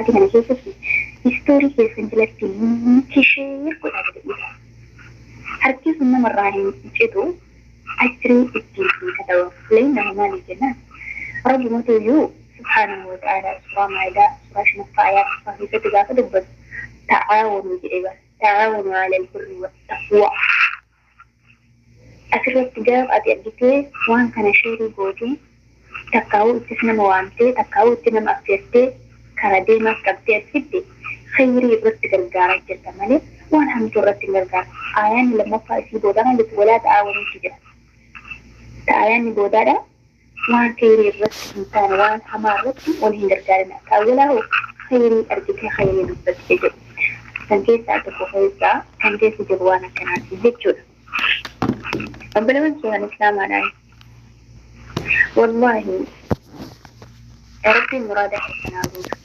Kana keessatti story keessan jalatti linkii share godhaa jedhe. Harki sun namarraa hin citu, ajirii ittiin sii katabamu. Leenna maaliif jennaan, Rabbumatu iyyuu subhaanahu wa ta'ala suuraa Maa'idaa suuraa shanaffaa ayaa afuraffaa keessatti gaafa dubbatu ta'aawanuu jedhee bara. Ta'aawanuu alal birri wattaqwaa. Asirratti gaafa ati argitee waan kana share gootee, takkaa'uu ittis nama waamtee, takkaa'uu itti nama affeertee, karaa deemaas qabdee as fidde, khayrii irratti gargaaraa jirta malee waan hamtuu irratti hin gargaaru. Ayaan lammaffaa isii boodaa maal jettu? Walaa ta'aawanuutu jira. Ta'ayaanni boodaadha waan khayrii irratti hin taane, waan hamaa irratti wal hin gargaarina. Ta'awwalaa hoo khayrii argitee khayrii dubbatte jedhu. Kan keessaa tokko keessaa kan keessa jiru waan akkanaati jechuudha. Obboleewwan keessan Islaamaadhaan, wallaahi Rabbiin muraada keessanaa guutu.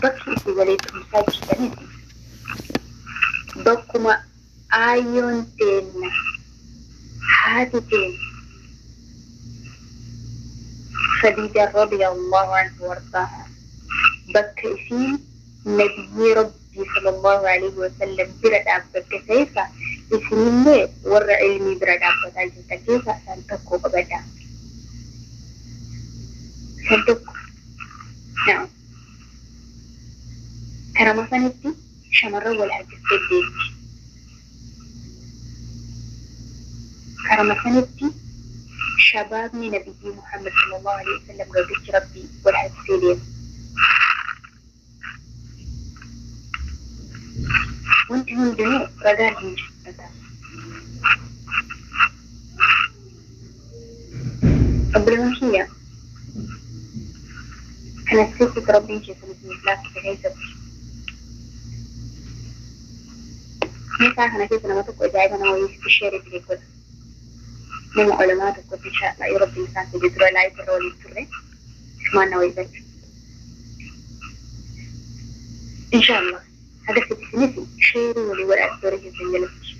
Bakki isin walii tumsaa jirtanis bakkuma aayyoon teenna, haati teenna Khadiija radiyallahu anhu wardaaha, bakka isiin nabiyyii Rabbii sallallahu alaihi wasallam bira dhaabbatte keessa isinillee warra ilmii bira dhaabbataa jirtan keessa san tokko qabadha. San tokko. Na'am. Karama sanitti shamarran wal harkistee deemti. Karama sanitti shabaabni nabiyyii Muhammad sallallahu alaihi wasallam, gabrichi Rabbii, wal harkisee deema. Wanti hundinuu ragaan hin jirtu. Obboleewwan kiyya, kanas keessatti Rabbiin keessan isiniif laaffise keessatti meeshaa kana keessa nama tokko ajaa'iba nama wayii share itti godha. Nama olamaa tokkotti inshallah yoo Rabbiin isaan fide dura live irra waliin turre isumaan na wayii galchu. Inshallah agarsiisi isinis share walii godhaa story keessan jalatti.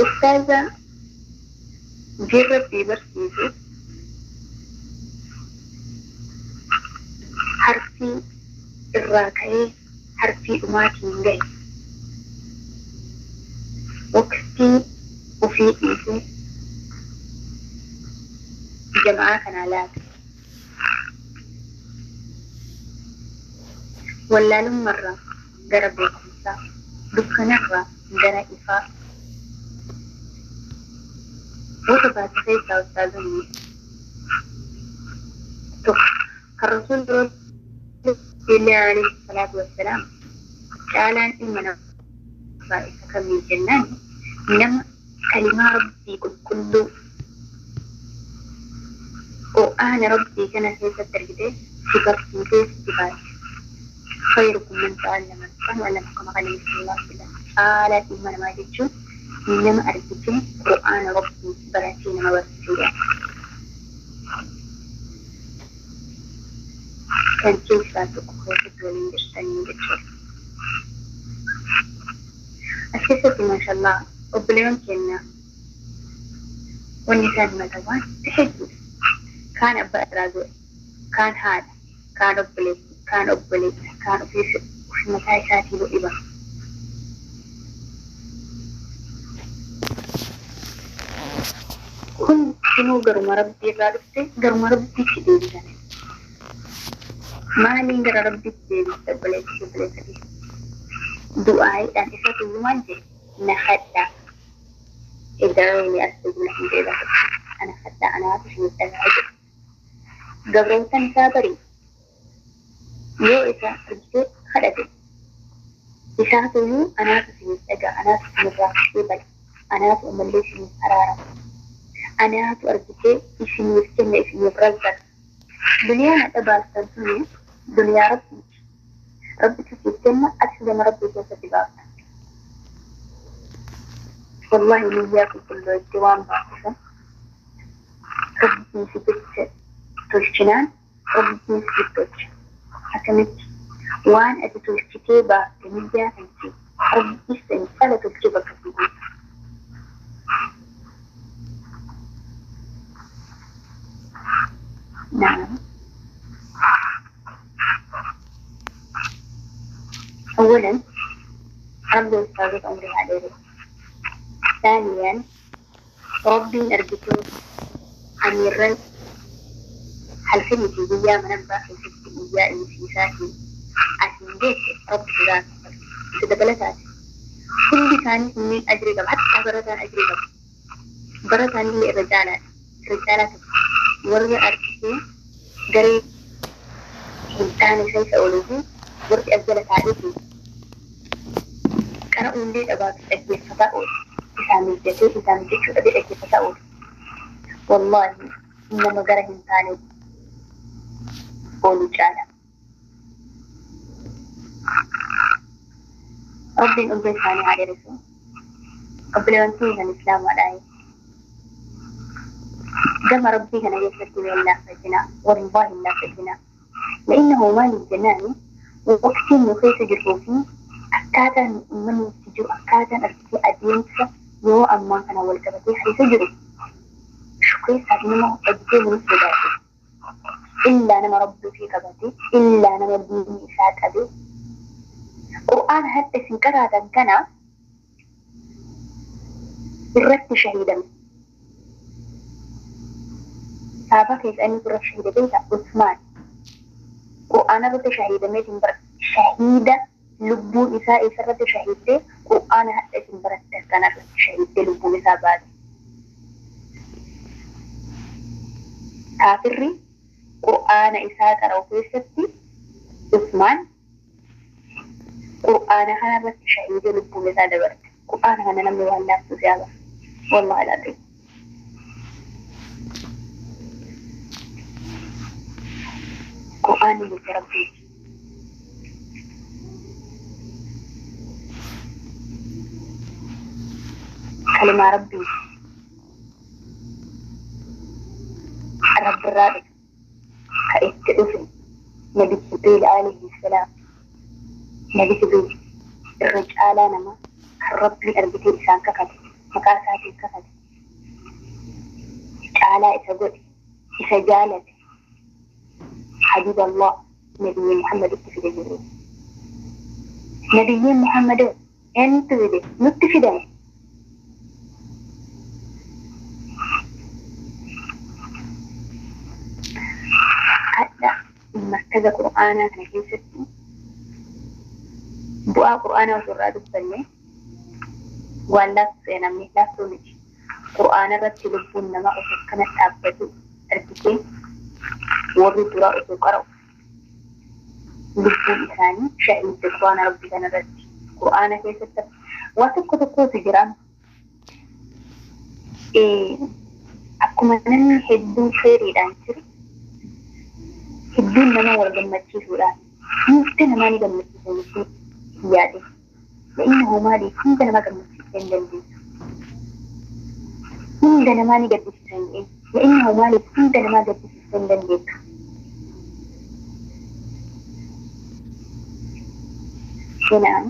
Ustaaza diin Rabbii barsiisu harfii irraa ka'ee harfii dhumaatiin gahe, waqtii ofii dhiisee jama'aa kanaa laata. Wallaalummaarraa gara beekumsaa, dukkanarraa gara ifaa warra baate keessaa ustaazonni tokko kan Rasuulli illee alayhi salaatu wassalaam caalaan ilma namaa isa kamii jennaan, nama kalimaa Rabbii qulqulluu Qur'aana Rabbii kana keessatti argite si barsiisee sitti baase. Khayrukum man ta'allama al-Qur'aan wa 'allamahu kama qala Nabi sallallahu alaihi wasallam. Caalaa ilma namaa jechuun nama argite Qur'aana Rabbii baratee nama barsiisuudha. Kan keessaa tokko keessatti waliin jirtanii jechuudha. As keessatti maashaallah obboleewwan keenya wanni isaan himatan waan hedduudha. Kaan abbaa irraa du'e, kaan haadha, kaan obboleessi, kaan obboleessa, kaan ofii ofii mataa isaatii dhibama. Hundinuu garuma Rabbii irraa dhufte, garuma Rabbiitti deebisan. Maaliin gara Rabbiitti deebiste, obboleessi, obboleessa kee? Du'aayiidhaan. Isatu iyyuu maal jedhe? Na kadhaa. Ida'uuni astajib lakum jedhe. Ana kadhaa, anaatu isiniif dhaga'a jedhe. Gabroottan isaa barii yoo isa argitee kadhate, isaatu iyyuu anaatu isiniif dhaga'a, anaatu isinirraa qeebala, anaatu ammallee isiniif araarama, anaatu argitee isiniif kenna, isiniif razzaqa. Duniyaan hadha baastan tuni duniyaa Rabbiiti. Rabbitu siif kenna, ati gama Rabbii keessatti baafta. Wallahi niyyaa qulqulluu itti waan baafte Rabbii fi jecha tolchinaan Rabbiin siif tolcha. Akkamitti waan ati tolchitee baafte niyyaa kan kee Rabbiis san cala tolchee bakka si buusa. Rabbi ustaazota umrii haa dheeressu. Saaniyaan Rabbiin argitee amiirran halkanii fi guyyaa mana abbaa keessatti iyyaa iyyisiisaatiin asiin geesse Rabbi sodaa kaffala. Isa dabalataati. Hundi isaanii kunneen ajrii qaba. Hattaa barataan ajrii qaba. Barataan illee irra caalaadha. Irra caalaa tokko. Warra argitee garee hin taane keessa ooluu fi warri as jala taa'eetiin qara'uullee dhabaatu dhaggeeffataa oolu. Isaa mijatee isaa mijachuu dhabee dhaggeeffataa oolu. Wallaahi nama gara hin taane oolu caala. Rabbiin umrii isaanii haa dheeressu. Obboleewwan kan Islaamaadhaa. Gama Rabbii kana keessatti hin laaffatinaa. Wallaahi hin laaffatinaa. لأنه مال الجنان وقت نخيس جرو فيه akkaataan uummanni itti jiru akkaataan argitee adeemsa yeroo ammaa kana wal qabatee keessa jiru shukeessaaf nama hojjetee nama sodaate illaa nama rabbii ofii qabate illaa nama diinni isaa qabe qur'aana hadda isin qaraatan kana irratti shahiidame saaba keessa inni irratti shahiida beektaa Usmaan qur'aana irratti shahiidameetiin bara shahiida lubbuun isaa isarratti shahiiddee qur'aana hadha isin barattan kanarratti shahiiddee lubbuun isaa baate. Kaafirri qur'aana isaa qara'u keessatti Usmaan qur'aana kanarratti shahiidee lubbuun isaa dabarte. Qur'aana kana namni waan laaftu si'aba. Wallaahi alazim. Qur'aanni jecha Rabbiiti. Kalimaa Rabbiiti. Rabbirraa dhufe. Ka itti dhufe. Nabi Jibriil alayhi salaam. Nabi Jibriil irra caalaa namaa kan Rabbiin argitee isaan kakate. Maqaa isaatiin kakate. Caalaa isa godhe. Isa jaalate. Habiib Allah Nabiyyi Muhammad itti fide jiru. Nabiyyiin Muhammad eenyutti fide? Nutti fidame. Hadha markaza qur'aanaa kana keessatti bu'aa qur'aanaa osoo irraa dubbanne waan laaftuu namni laaftuu miti. Qur'aana irratti lubbuun namaa osoo akkana dhaabbatu argitee warri duraa osoo qara'u lubbuun isaanii shahiidde qur'aana rabbii kana irratti. Qur'aana keessatti waa tokko tokkotu jira. Akkuma namni hedduun feeriidhaan jiru hedduun nama wal gammachiisuudhaan hundi namaa ni gammachiisa jettee hin yaadin. La'innahu maaliif hunda nama gammachiisuu hin dandeessu. Hunda namaa ni gaddisiisa hin jedhin. La'innahu maaliif hunda namaa gaddisiisuu hin dandeessu. Seenaan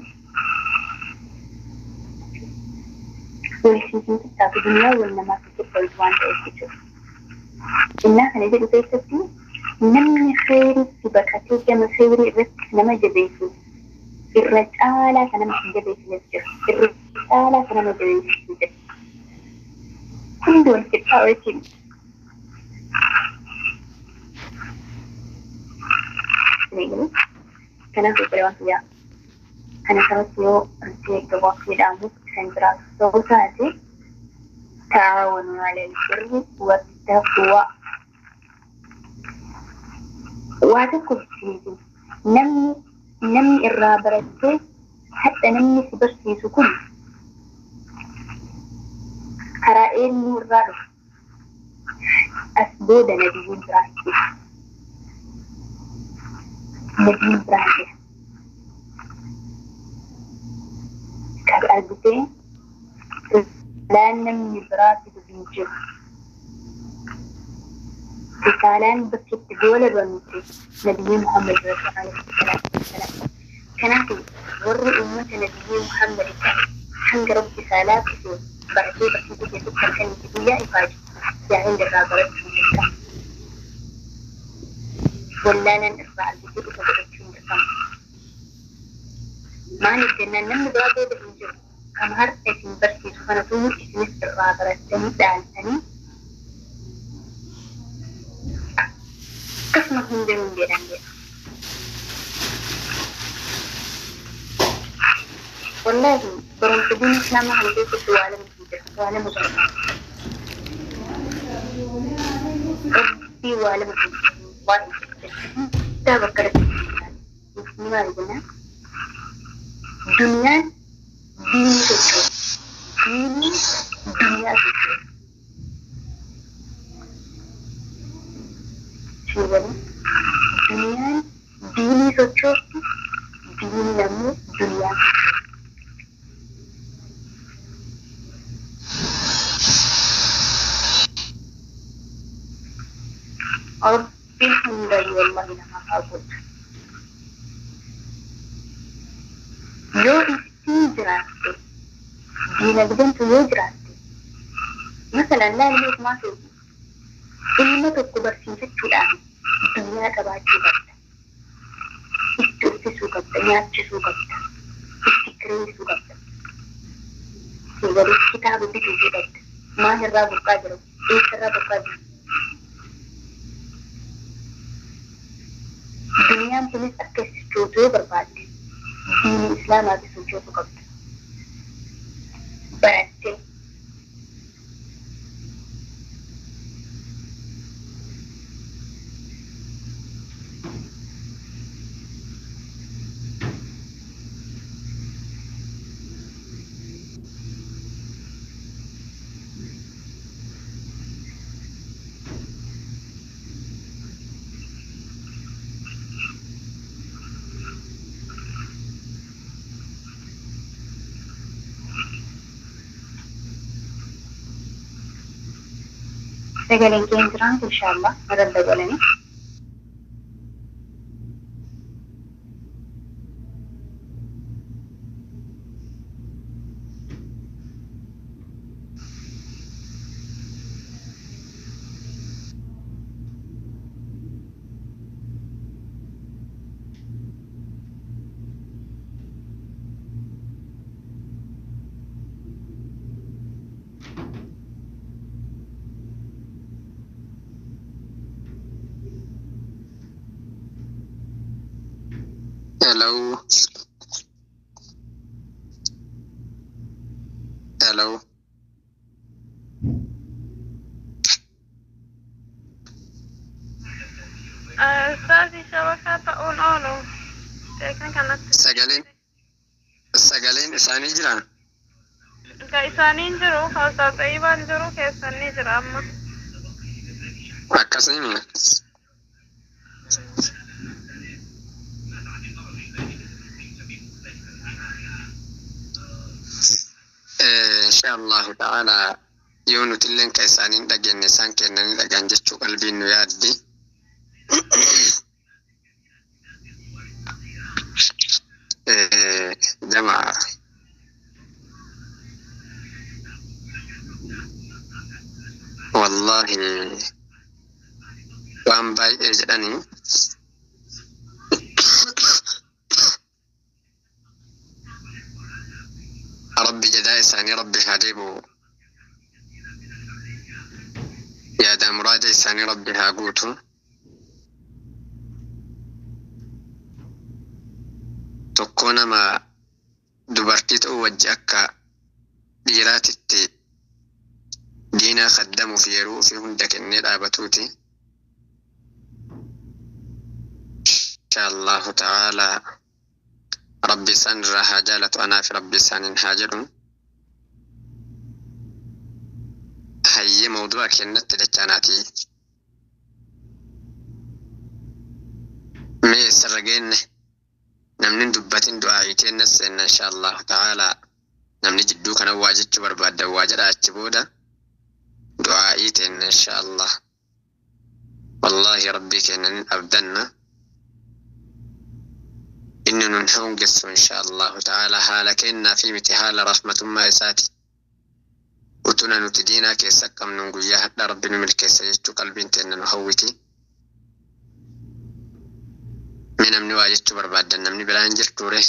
wal siisiin tattaatu duniyaa wal namaa keessatti toltu waan ta'eef jechuudha. Innaa kana jedhu keessatti namni feeritti baqatee gama feerii irratti nama jabeessu irra caalaa kan nama hin jabeessines jira. Irra caalaa kan nama jabeessu jira. Hundi wal qixxaa'u jechuudha. Kanaaf obboleewwan kiyyaa kana kanatti yoo argitee gabaabsee dhaamuuf isan jiraatu ta'uu taate تعاونوا على البر والتقوى. Waa tokko barsiisu namni namni irraa barattee hadha namni si barsiisu kun karaa eenyu irraa dhufe as booda nabiyyiin biraa hin dhufu. Nabiyyiin biraa hin dhufu. Kan argitee risaalaan namni biraa fidu hin jiru. Risaalaan bakki itti goolabamte nabiyyi Muhammad alayhi salaatu wassalaam. Kanaaf warri uummata nabiyyi Muhammad ta'e hanga rabbi isaa laaffisee baratee barsiisuu keessatti halkanii fi guyyaa ifaaju yaa'in irraa barachuun dirqama. Wallaalaan irraa argitee isa godhachuun dirqama. Maaliif jennaan namni biraa booda hin jiru. Kan har'a isin barsiisu kanatu isinis irraa barattanii dhaaltanii akkasuma hundee hundeedhaan jedha. Wallaahi barumsa diin islaamaa kana keessatti waa lamatu jira. Waa lama barbaada. Rabbii waa lamatu jira. Wallahi guddaa bakka rabbi ni maali jennaan duniyaan diinii sochooti. Diiniin duniyaa sochooti. Siigalii duniyaan diinii sochoofti, diiniin ammoo duniyaa sochoofti. Rabbiin hundayyuu wallahi namaaf haa guutu. Yoo ittiin jiraatte, diinagdeentu yoo jiraatte, masalan laallee ofumaa keetii ilma tokko barsiifachuudhaaf duniyaa qabaachuu qabda. Itti uffisuu qabda, nyaachisuu qabda, itti kireessuu qabda. Siigalee kitaaba bituufii qabda. Maal irraa burqaa jira? Eessarraa burqaa jira? Duniyaan tunis akka sochootu yoo barbaadde diinii islaamaatis sochootuu qabda. Barattee sagaleen keenya jiraan inshaallah irra dabalanii. Hello. Hello. Ustaazi shabakaa ta'uun oolu. Beekan kanatti. Sagaleen isaanii jira. Ka isaaniin jiru, ka Ustaaz Xayyibaan jiru, keessan ni jira amma. Akkasuma. Insha Allahu ta'ala yoo nuti illeen ka isaaniin dhageenye isaan kennanii dhagaan jechuu qalbiin nu yaaddi. Jama'a wallahi waan baay'ee jedhanii rabbi jadaa isaanii rabbi haa deebi'u. Yaada muraada isaanii rabbi haa guutu. Tokkoo nama dubartii ta'uu wajji akka dhiiraatitti diinaa kaddamuuf yeroo ofii hunda kennee dhaabatuuti. Insha Allahu ta'ala rabbi isaan irraa haa jaalatu anaa fi rabbi isaaniin haa jedhu. Hayyee mawdu'a kennatti dachaanaati. Mee eessarra geenne namni hin dubbatin du'aa kennas seenna insha Allahu ta'ala namni jidduu kana waa jechuu barbaaddan waa jedha achi booda du'aa'ii teenna insha Allah. Wallahi rabbii keenya ni abdanna. Inni nun hongessu insha Allahu ta'ala haala kennaa fi miti haala rahmatummaa isaati. Utuna nuti diinaa keessa qabnuun guyyaa hadha rabbi nu milkeessa jechuu qalbiin teenna nu hawwiti. Mee namni waa jechuu barbaaddan namni biraa hin jirtuure.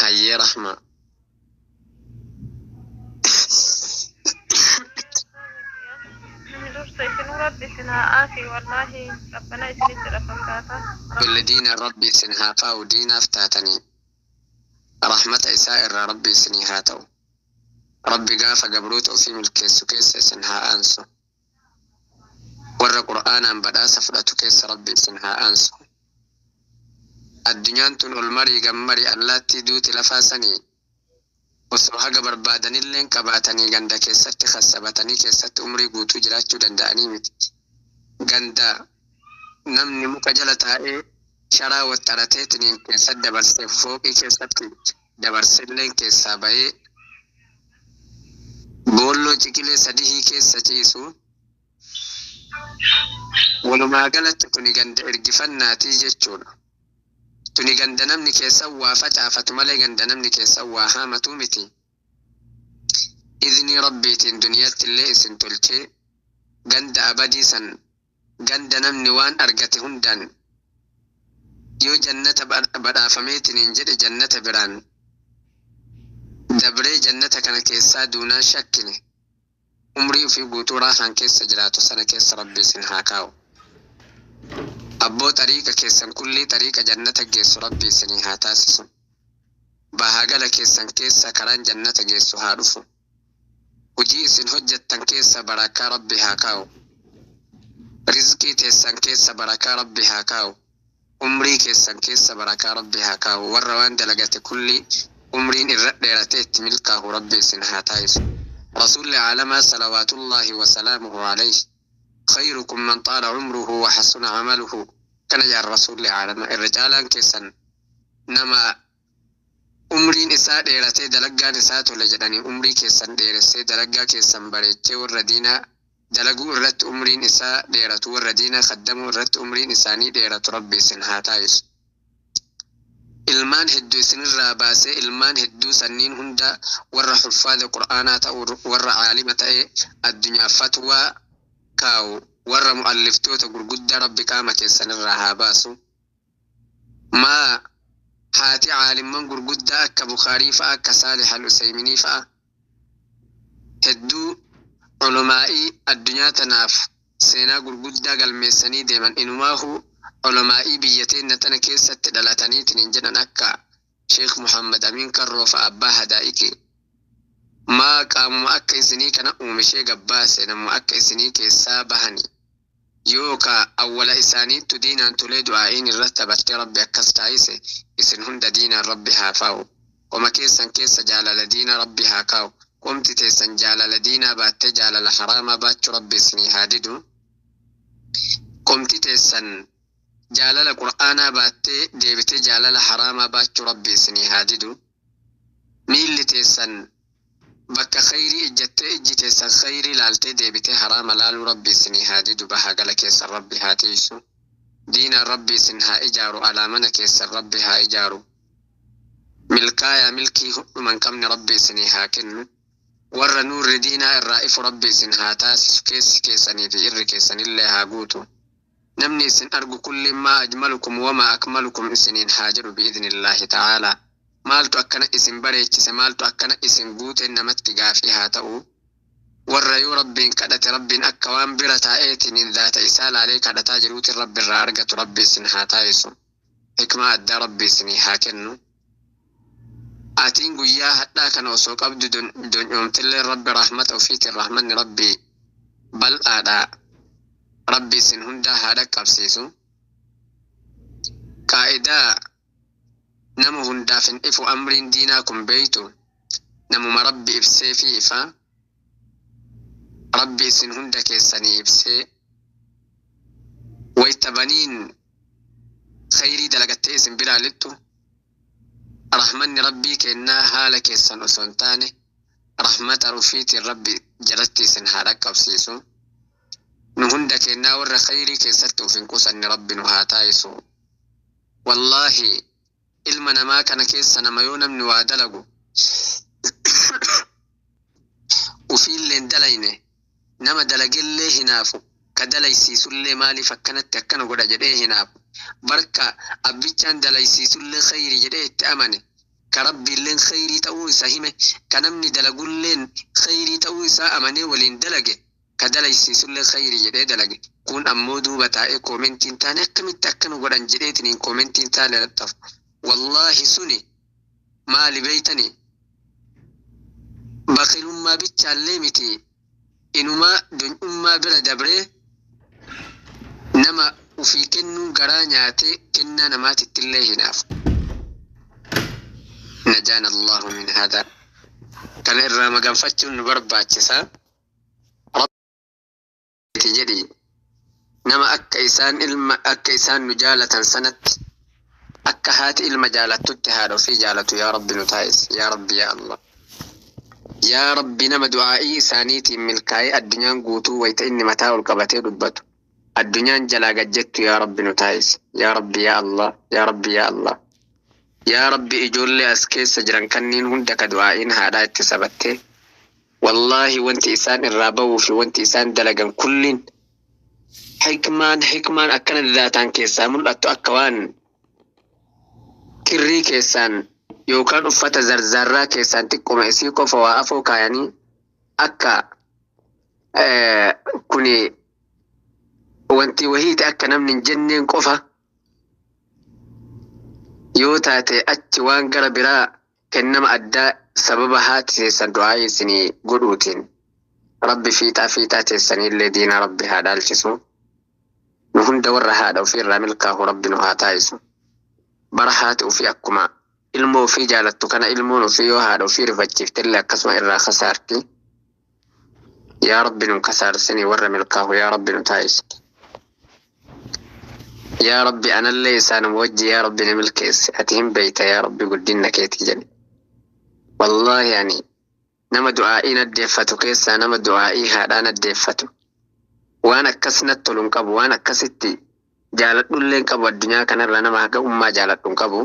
Hayyee Rahma. Dursa isinuu Rabbi isin haa aafi, wallaahi rabbana isinit jedha fakkaata. Kulli diina Rabbi isin haa kaa'u, diinaaf taatanii rahmata isaa irraa Rabbi isinii haa ta'u. Rabbi gaafa gabroota ofii milkeessu keessa isin haa aansu. Warra Qur'aanaan badhaasa fudhatu keessa Rabbi isin haa aansu. Addunyaan tun ol marii gammarii allaattii duuti lafaa sanii osoo haga barbaadanilleen qabaatanii ganda keessatti khassabatanii keessatti umrii guutuu jiraachuu danda'anii miti. Ganda namni muka jala taa'ee sharaa waxxarateetiniin keessatti dabarsee fooqii keessatti dabarselleen keessaa bahee boolloo ciqilee sadihii keessa ciisu. Walumaa galatti tuni ganda ergifannaatii jechuudha. Tuni ganda namni keessa waa facaafatu malee ganda namni keessa waa haamatu miti. Iznii Rabbiitiin duniyaatti illee isin tolchee ganda abadii san, ganda namni waan argate hundaan yoo jannata badhaafameetiniin jedhe jannata biraan dabree jannata kana keessaa duunaan shakkine umrii ofii guutuu raahaan keessa jiraatu sana keessa Rabbi isin haa kaa'u. Abboo xariiqa keessan kullii xariiqa jannata geessu Rabbi isinii haa taasisu. Bahaa gala keessan keessa karaan jannata geessu haa dhufu. Hojii isin hojjettan keessa barakaa Rabbi haa kaa'u. Rizqii teessan keessa barakaa Rabbi haa kaa'u. Umrii keessan keessa barakaa Rabbi haa kaa'u. Warra waan dalagate kullii umriin irra dheeratee itti milkaahu Rabbi isin haa taasisu. Rasuulli caalamaa salawaatullaahi wasalaamuhu alayhi, khayrukum man xaala cumruhu wa xasuna camaluhu kana jedhan rasuulli caalamaa. Irra caalaan keessan nama umriin isaa dheeratee dalaggaan isaa tole jedhanii. Umrii keessan dheeressee dalaggaa keessan bareechee warra diinaa dalaguu irratti umriin isaa dheeratu, warra diinaa kaddamuu irratti umriin isaanii dheeratu Rabbi isin haa taasisu. Ilmaan hedduu isinirraa baasee ilmaan hedduu sanniin hunda warra huffaada Qur'aanaa ta'u, warra caalima ta'ee addunyaa fatwaa kaa'u, warra mu'alliftoota gurguddaa Rabbi qaama keessanirraa haa baasu. Maa haati caalimman gurguddaa akka Bukaarii fa'a, akka Saalih al Usayminii fa'a, hedduu ulumaa'ii addunyaa tanaaf seenaa gurguddaa galmeessanii deeman, inumaahu ulumaa'ii biyya teenna tana keessatti dhalataniitiin hin jedhan akka Sheekh Muhammad Amin Karroo fa'a, abbaa hadaa'iki, maa qaamuma akka isinii kana uumishee gabbaase, namuma akka isinii keessaa bahani yookaa awwala isaaniittu diinaan tolee du'aa'iin irratti taphattee Rabbi akkas taayise. Isin hunda diinaan Rabbi haa faa'u. Qoma keessan keessa jaalala diinaa Rabbi haa kaa'u. Qomti teessan jaalala diinaa baattee jaalala haraamaa baachuu Rabbi isinii haa didu. Qomti teessan jaalala Qur'aanaa baattee deebitee jaalala haraamaa baachuu Rabbi isinii haa didu. Miilli teessan bakka khayrii ijjattee ijji teessan khayrii laaltee deebitee haraama laaluu Rabbi isinii haa didu. Bahaa gala keessan Rabbi haa tiisu. Diinaan Rabbi isin haa ijaaru. Alaa mana keessan Rabbi haa ijaaru. Milkaayaa milkii hudhuma hin qabne Rabbi isinii haa kennu. Warra nuurri diinaa irraa ifu Rabbi isin haa taasisu. Keessi keessanii fi irri keessanillee haa guutu. Namni isin argu kulliin maa ajmalukum wamaa akmalukum isiniin haa jedhu bi'idhnillaahi ta'aalaa. Maaltu akkana isin bareechise, maaltu akkana isin guute namatti gaafii haa ta'u. Warra yoo Rabbiin kadhate Rabbiin akka waan bira taa'eetiin zaata isaa laalee kadhataa jiruutiin Rabbi irraa argatu Rabbi isin haa taasisu. Hikmaa addaa Rabbi isinii haa kennu. Atiin guyyaa hadhaa kana osoo qabdu donyoomtillee Rabbi rahmata ofiitiin, rahmanni Rabbi bal'aadha. Rabbi isin hundaa haa dhaqqabsiisu. Qaa'idaa nama hundaaf hin ifu amriin diinaa kun beeytu, namuma Rabbi ibsee fi ifa. Rabbi isin hunda keessanii ibsee wayta baniin khayrii dalagattee isin biraa lixxu, rahmanni Rabbii kennaa haala keessan osoo hin taane rahmata ofiitiin Rabbi jalatti isin haa dhaqqabsiisu. Nu hunda kennaa warra khayrii keessatti uf hin qusanne Rabbi nu haa taayisu. Wallaahi ilma namaa kana keessa nama yoo namni waa dalagu ufiilleen dalayne nama dalagellee hinaafu, ka dalaysiisullee maaliif akkanatti akkana godha jedhee hinaafu, barka abbichaan dalaysiisullee khayri jedhee itti amane. Ka Rabbiilleen khayrii ta'uu isa hime, ka namni dalagulleen khayrii ta'uu isaa amanee waliin dalage, ka dalaysiisullee khayrii jedhee dalage. Kun ammoo duuba taa'ee koomentiin taane akkamitti akkana godhan jedheetiniin koomentiin taane laxxafu. Wallaahi suni maali beeytanii? Bakilummaa bichaallee miti, inumaa don'ummaa bira dabree nama ufii kennuu garaa nyaatee kennaa namaatittillee hinaafu. Najaana Allahu min hadaa. Kana irraa maganfachuun nu barbaachisa. Rabbi jedhi, nama akka isaan ilma akka isaan nu jaalatan sanatti, akka haati ilma jaalattutti haadha ofii jaalatu yaa Rabbi nu taasisi. Yaa Rabbi, yaa Allah. Yaa Rabbi, nama du'aa'ii isaaniitiin milkaa'ee addunyaan guutuu wayita inni mataa ol qabatee dubbatu addunyaan jalaa gad jettu yaa Rabbi nu taasisi. Yaa Rabbi, yaa Allah. Yaa Rabbi, yaa Allah. Yaa Rabbi, ijoollee as keessa jiran kanneen hunda ka du'aa'iin haadhaa itti sabattee, wallaahi wanti isaan irraa bahuu fi wanti isaan dalagan kulliin hikmaan hikmaan akkana zaataan keessaa mul'attu, akka waan kirrii keessaan yookaan uffata zarzaarraa keessaan xiqquma isii qofa waa afoo kaayanii akka kuni wanti wahiiti akka namni hin jenneen qofa yoo taate, achi waan gara biraa kennama addaa sababa haati teessan du'aa isinii godhuutiin Rabbi fiixaa fiixaa teessaniillee diinaa Rabbi haa dhaalchisu. Nu hunda warra haadha ofii irraa milkaahu Rabbi nu haa taasisu. Bara haati ofii akkuma ilmoo ofii jaalattu kana ilmoon ofii yoo haadha ofii rifachiiftellee akkasuma irraa kasaarti. Yaa Rabbi, nun kasaarsinii, warra milkaahu yaa Rabbi nu taasisi. Yaa Rabbi, anallee isaanuma wajji yaa Rabbi na milkeessi, ati hin beeyta yaa Rabbi guddinna keetii jedhe. Wallaahi ani nama du'aa'ii naddeeffatu keessaa nama du'aa'ii haadhaa naddeeffatu. Waan akkas natti tolu hin qabu, waan akkasitti jaaladhullee hin qabu, addunyaa kanarra nama haga ummaa jaaladhu hin qabu.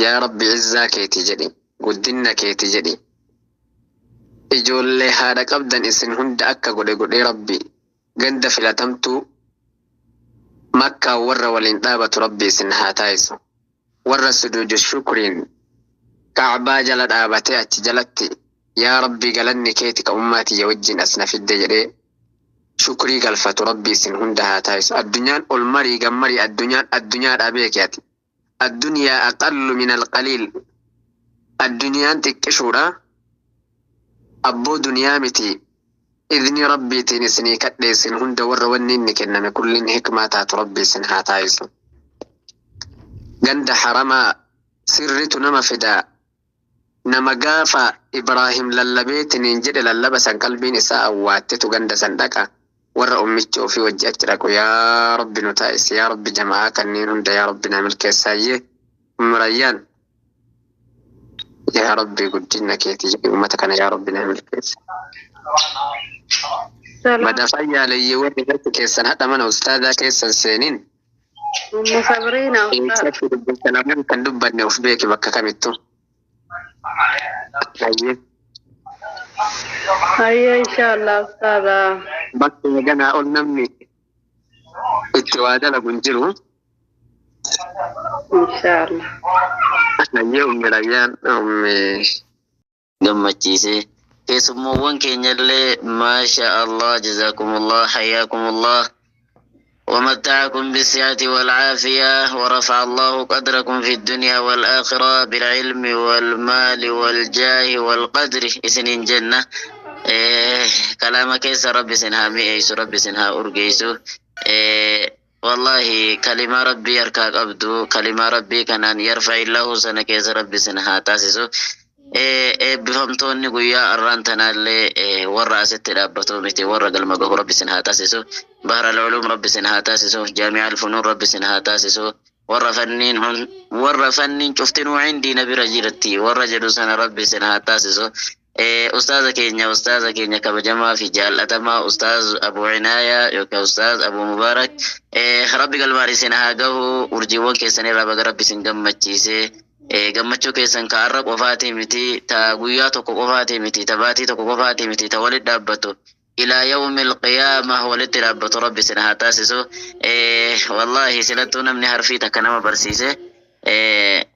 Yaa Rabbi, izzaa keetii jedhi, guddinna keetii jedhi. Ijoollee haadha qabdan isin hunda akka godhe godhee Rabbi ganda filatamtuu Makkaa warra waliin dhaabatu Rabbi isin haa taasisu. Warra suduudu shukriin Ka'baa jala dhaabatee achi jalatti yaa Rabbi galanni keeti ka ummaa tiyya wajjin as na fidde jedhee shukrii galfatu Rabbi isin hunda haa taasisu. Addunyaan ol marii gammarii, addunyaan addunyaadhaa beeki ati. Addunyaa aqallu min alqaliil. Addunyaan xiqqishuudha. Abboo duniyaa miti. Idni Rabbiitiin isinii kadhe, isin hunda warra wanni inni kenname kulliin hikmaa taatu Rabbi isin haa taasisu. Ganda haramaa sirritu nama fidaa. Nama gaafa Ibraahim lallabeetiniin jedhe lallaba san qalbiin isaa awwaattetu ganda san dhaqa. Warra ummicha ofii wajji achi dhaqu yaa Rabbi nu taasisi. Yaa Rabbi, jama'aa kanneen hunda yaa Rabbi na milkeessaayyee. Umrayyaan. Yaa Rabbi, guddina keetii jedhi uummata kana yaa Rabbi na milkeessi. Salaam. Bada fayyaaleeyyii warri irratti keessan hadha mana ustaadaa keessan seenin. Ummu Sabriina, ustaaz. Eessatti dubbatan lamaan kan dubbanne of beeki bakka kamittu. Hayyee. Hayya, inshallah ustaaza. Bakka ganaa ol namni itti waa dalagu hin jiru. Inshallah. Hayyee, ummi Rayyaan, ummi gammachiise. Keessummoowwan keenyallee maasha Allah, jazakumullah, hayyaakumullah, ومتعكم بالصحة والعافية ورفع الله قدركم في الدنيا والآخرة بالعلم والمال والجاه والقدر. إسنين جنة إيه كلامك كيس ربي سنها مئيس ربي سنها أرقيسو. إيه والله كلمة ربي يركاك أبدو كلمة ربي كان يرفع الله سنة كيس ربي سنها تاسسو. Eebbifamtoonni guyyaa arraan tanaallee warra asitti dhaabbatu miti, warra galma gahu Rabbi isin haa taasisu. Bahra al-Ulum Rabbi isin haa taasisu, Jaami'a al-Funuun Rabbi isin haa taasisu. Warra fanniin hun warra fanniin cuftinuu cindii na bira jirti warra jedhu sana Rabbi isin haa taasisu. Ustaaza keenya, ustaaza keenya kabajamaa fi jaallatamaa, ustaaz Abu Cinaaya yookaan ustaaz Abu Mubaarak, Rabbi galmaan isin haa gahu. Urjiiwwan keessan irraa baga Rabbi isin gammachiise. Gammachuu keessan ka har'a qofaatii miti, ta guyyaa tokko qofaatii miti, ta baatii tokko qofaatii miti, ta walitti dhaabbatu ilaa yawmi alqiyaamah walitti dhaabbatu Rabbi isin haa taasisu. Wallaahi silattuu namni harfii takka nama barsiise Wallahi.